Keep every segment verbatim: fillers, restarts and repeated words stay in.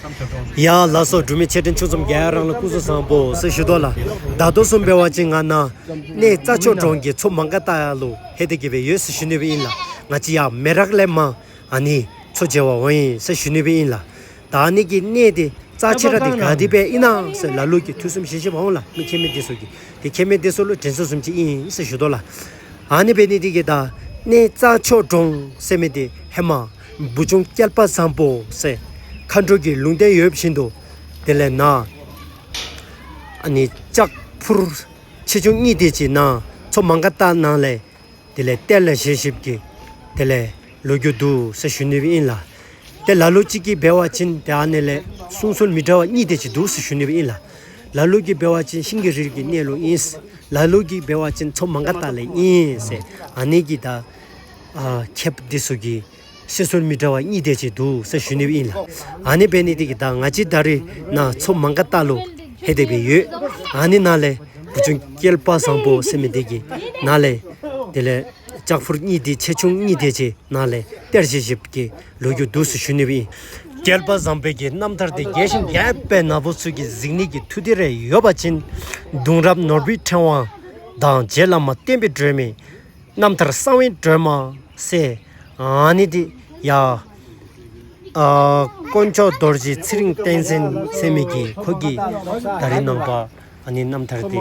ཡ་ལགས་སོ། འབྲུག་མི་ཆེ་འབྲིང་ཆུང་གསུམ་ག་ར་ལུ་སྐུ་གཟུགས་བཟང་པོ་ཟེར་ཞུ་དོ་ལགས། ད་ལྟོ་བཟུམ་འབད་བ་ཅིན་ང་ནཱ་གནས་རྩྭ་མཆོག་གྲོང་གི་མཚོ་མང་ཀ་ཏ་ལུ་ལྷོད་དེ་གི་སྦེ་ཡོད་ཟེར་ཞུ་ནི་སྦེ་ཨིན་ལགས། ང་བཅས་ཡར་མེ་རག་ལས་མར་ཨ་ནི་མཚོ་མཇལ་བར་འོང་ཡི་ཟེར་ཞུ་ནི་སྦེ་ཨིན་ལགས། ད་ཨ་ནི་གི་གནས་འདི་རྩ་ཆེ་དྲགས་འདི་ག་དེ་སྦེ་ཨིན་ན་ཟེར་ལ་ལུ་གིས་ཐུགས་བསམ་བཞེས་བཞེསཔ་འོང་ལགས། མི་མཁྱེན་མི་འདི་ཚུ་གིས། དེ་མཁྱེན་མི་འདི་ཚུ་ལུ་དྲན་གསོ་བཟུམ་ཅིག་ཨིན་ཟེར་ཞུ་དོ་ལགས། ཨ་ནི་འབད་ནི་འདི་གིས་ད་གནས་རྩྭ་མཆོག་གྲོང་ཟེར་མི་འདི་ཧེ་མ་བུ་ཆུང་བསྐལ་པ་བཟང་པོ་ཟེར་མཁའ་འགྲོ་གི་ལུང་བསྟན་ཡོད་བཞིན་དུ་དེ་ལས་ནཱ་ཨ་ནི་ལྕགས་ཕུར་ཆེ་ཆུང་གཉིས་དེ་ཅིག་ནཱ་མཚོ་མང་ཀ་ཏ་ནང་ལས་དེ་ལས་གཏེར་ལས་བཞེས་བཞེསཔ་གི་དེ་ལས་ལོ་རྒྱུས་འདུག་ཟེར་ཞུ་ནི་སྦེ་ཨིན་ལགས། ཏེ་ལ་ལུ་ཅིག་གིས་འབད་བ་ཅིན་ཏེ་ཨ་ནི་ལས་གསུང་སྲོལ་མི་འདྲ་བ་གཉིས་དེ་ཅིག་འདུག་ཟེར་ཞུ་ནི་སྦེ་ཨིན་ལགས། ལ་ལུ་གིས་འབད་བ་ཅིན་ཤིང་གི་རིལ་གྱི་གནས་ལུ་ཨིན། ལ་ལུ་གིས་འབད་བ་ཅིན་མཚོ་མང་ཀ་ཏ་ལས་ཨིན་ཟེར་ཨ་ནི་གི་ད་ཨ་མཁསཔ་འདི་ཚུ་གིས་བཤད་སྲོལ་མི་འདྲ་བ་གཉིས་དེ་ཅིག་འདུག་ཟེར་ཞུ་ནི་སྦེ་ཨིན་ལགས། ཨ་ནི་འབད་ནི་འདི་གིས་ད་ང་བཅས་ད་རིས་ནཱ་མཚོ་མང་ཀ་ཏ་ལུ་ལྷོད་དེ་སྦེ་ཡོད། ཨ་ནི་ནང་ལས་བུ་ཆུང་བསྐལ་པ་བཟང་པོ་ཟེར་མི་འདི་གི་ནང་ལས་དེ་ལས་ལྕགས་ཕུར་གཉིས་དེ་ཆེ་ཆུང་གཉིས་དེ་ཅིག་ནང་ལས་གཏེར་བཞེས་བཞེསཔ་གི་ལོ་རྒྱུས་འདུག་ཟེར་ཞུ་ནི་སྦེ་ཨིན། བསྐལ་པ་བཟང་པོའི་གི་རྣམ་ཐར་འདི་རྒྱས་ཤིང་རྒྱས་པའི་ནག་པོ་ཚུ་གིས་གཟིགས་ནི་གི་ཐུགས་འདོད་རེ་ཡོད་པ་ཅིན་གདུང་རབས་ནོར་བུའི་ཕྲེང་བ་དང་རྗེ་བླ་མ་བསྟན་པའི་སྒྲོན་མེ་རྣམ་ཐར་གསང་བའི་སྒྲོན་མ་ཟེར་ཨ་ནི་འདི་ཡ་ཨ་དཀོན་མཆོག་རྡོ་རྗེ་ཚེ་རིང་བསྟན་འཛིན་ཟེར་མི་གིས་ཁོ་གིས་ད་རིས་ནངས་པ་ཨ་ནི་རྣམ་ཐར་འདི་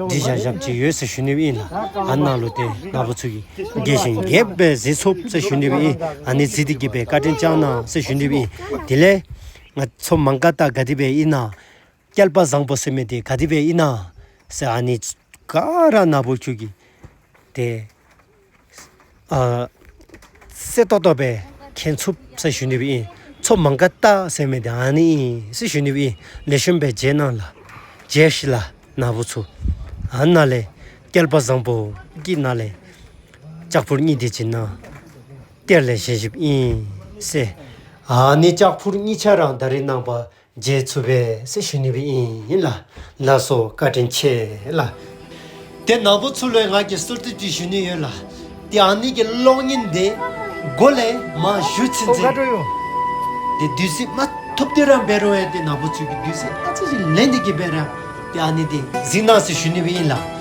བྲིས་བཞག་བཞགཔ་ཅིག་ཡོད་ཟེར་ཞུ་ནི་སྦེ་ཨིན་ལགས། ཨ་ནཱ་ལུ་ཏེ་ནག་པོ་ཚུ་གིས་རྒྱས་ཤིང་རྒྱས་པའི་གཟིགས་ཚུགས་ཟེར་ཞུ་ནི་སྦེ་ཨིན། ཨ་ནི་གཟིགས་ཏེ་གི་སྦེ་བཀའ་དྲིན་བསྐྱང་གནང་ཟེར་ཞུ་ནི་སྦེ་ཨིན། དེ་ལས་ང་མཚོ་མང་ཀ་ཏ་ག་དེ་སྦེ་ཨིན་ན་བསྐལ་པ་བཟང་པོ་ཟེར་མི་འདི་ག་དེ་སྦེ་ཨིན་ན་ཟེར་ཨ་ནི་ག་ར་ནག་པོ་ཚུ་གིས་ཏེ་ཨ་གསལ་ཏོག་ཏོ་སྦེ་མཁྱེན་ཚུགས་ཟེར་ཞུ་ནི་སྦེ་ཨིན། མཚོ་མང་ཀ་ཏ་ཟེར་མི་འདི་ཨ་ནི་ཨིན་ཟེར་ཞུ་ནི་སྦེ་ཨིན། ལེགས་ཤོམ་སྦེ་མཇལ་གནང་ལགས། མཇལ་ཤིག་ལགས་ནག་པོ་ཚུ། ཨ་ནཱ་ལས་བསྐལ་པ་བཟང་པོ་གི་ནང་ལས་ལྕགས་ཕུར་གཉིས་དེ་ཅིག་ནཱ་གཏེར་ལས་བཞེས་བཞེསཔ་ཨིན་ཟེར། ཨ་ནི་ལྕགས་ཕུར་གཉིས་ཆ་ར་ད་རིས་ནངས་པ་མཇལ་ཚུགས་པས་ཟེར་ཞུ་ནི་སྦེ་ཨིན་ལགས། ལགས་སོ། བཀའ་དྲིན་ཆེ་ལགས། ཏེ་ནག་པོ་ཚུ་ལུ་ང་གིས་གསོལ་འདེབས་ཅིག་ཞུ་ནི་ཡོད་ལགས། ཏེ་ཨ་ནི་གི་གློག་བརྙན་འདི་མགོ་ལས་མར་ཞུ་ཚུན་ཚོད་ཏེ་དུས་ཚོད་མ་ཐོབ་དེ་ར་འབད་རུང་ཡང་ཏེ་ནག་པོ་ཚུ་གིས་དུས་ཚོད་ཨ་ཙི་ཅིག་ལེན་ཏེ་གི་སྦེ་ར་ཏེ་ཨ་ནི་འདི་གཟིགས་གནང་ཟེར་ཞུ་ནི་སྦེ་ཨིན་ལགས།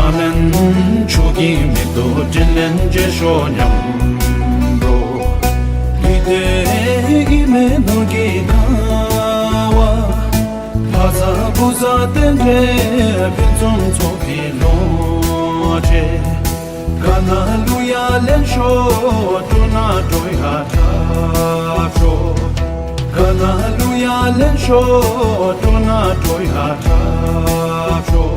ཨ་མེན། ཆོས་ཀྱི་མེ་ཏོག་དྲིན་ལན་འཇལ་ཤོག་མཉམ་རོགས། ལུས་བདེ་ཨིན་མེད་ནོར་གྱི་དགའ་བ། ཕ་བཟང་བུ་བཟང་རྟེན་འབྲེལ་ཕུན་སུམ་ཚོགས་པའི་ལོ་འབྲས། ག་ན་ལུ་ཡ་ལེན་ཤོག་སྤྲོ་ན་སྤྲོ་ཡ་འཁྲབ་ཤོག་ག་ན་ལུ་ཡ་ལེན་ཤོག་སྤྲོ་ན་སྤྲོ་ཡ་འཁྲབ་ཤོག་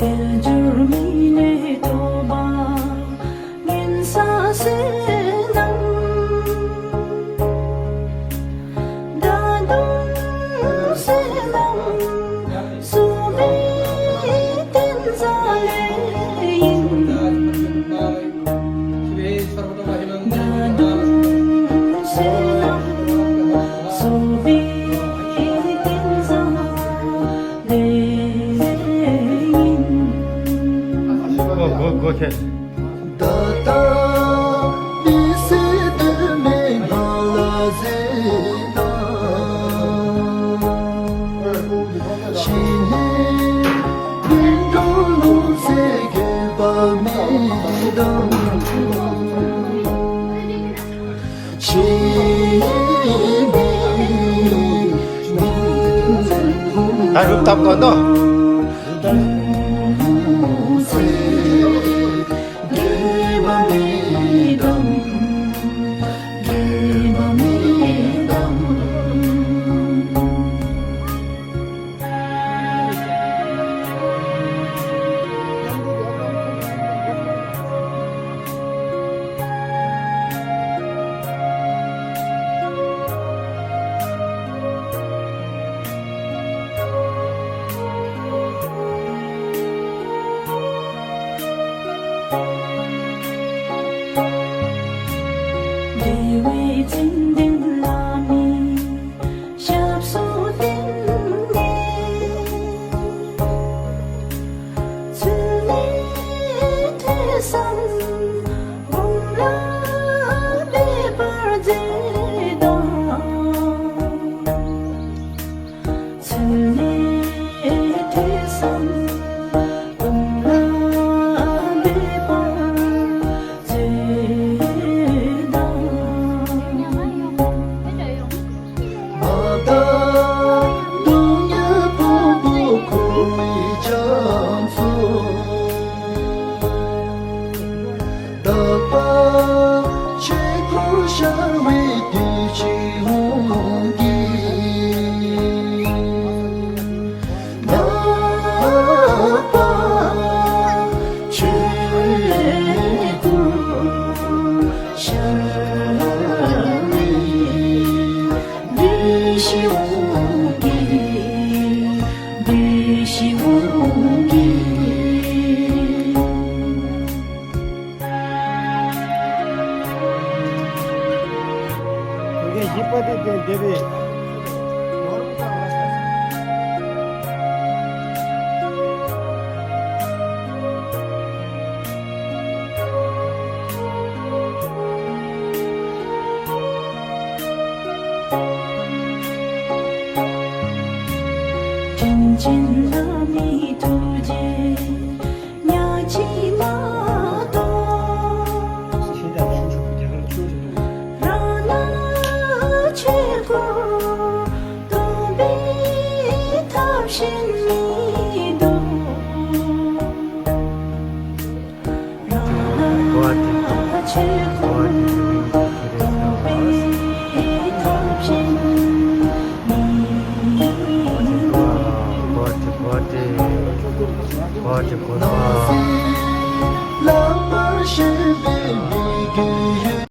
དལ་འབྱོར་མི་ལས་ཐོབ་པ། ངན་སོང་བསོད་ནམས། ད་དུང་བསོད་ནམས་གསོག་པའི་རྟེན་བཟང་ལས་ཨིན། ད་དུང་བསོད་ནམས་གསོག་པའི་རྟེན་བཟང་ལས་ཨིན། གོ་གོ་གོ་ཁྱེད། ད་ལྟ་མི་ཚེ་དོན་མེད་ང་ལ་ཟེར་ན། ཤི་ནས་མི་འགྲོ་ལུང་ཟེར་དགོས་པ་མེད་དམ། ཤི་ནས་ད་རུབ་བཏབ་དགོ་ནོ། འབྲེལ་བའི་ཙན་དན་བླ་མའི་ཞབས་སུ་བརྟེན་ནས། ཚུལ་གནས་ཐོས་བསམ་སྒོམ་ལ་འབད་པར་མཛད་དོ། ཚུལ་གནས་ཐོས་བསམ་སྒོམ་ལ་འབད་པར་མཛད་དོ། མ་དག་སྡུག་བསྔལ་ཕུང་པོ་འཁོར་བའི་རྒྱ་མཚོ། དག་པ་ཆོས་སྐུར་ཤར་བའི་དུས་ཅིག་འོང་གི། དག་པ་ཆོས་སྐུར་ཤར་བའི་དུས་ཅིག་འོང་གི། དུས་ཅིག་འོང་གི། དྲིན་ཅན་བླ་མའི་ཐུགས་རྗེ་ཉག་གཅིག་མ་གཏོགས། རང་ལ་ཆོས་སྐུར་སྟོན་པའི་ཐབས་གཞན་མི་འདུག། རང་ལ་ཆོས་སྐུར་སྟོན་པའི་ཐབས་གཞན་མི་འདུག། ལག་པར་བཞེས་པའི་མི་དགེ་བའི།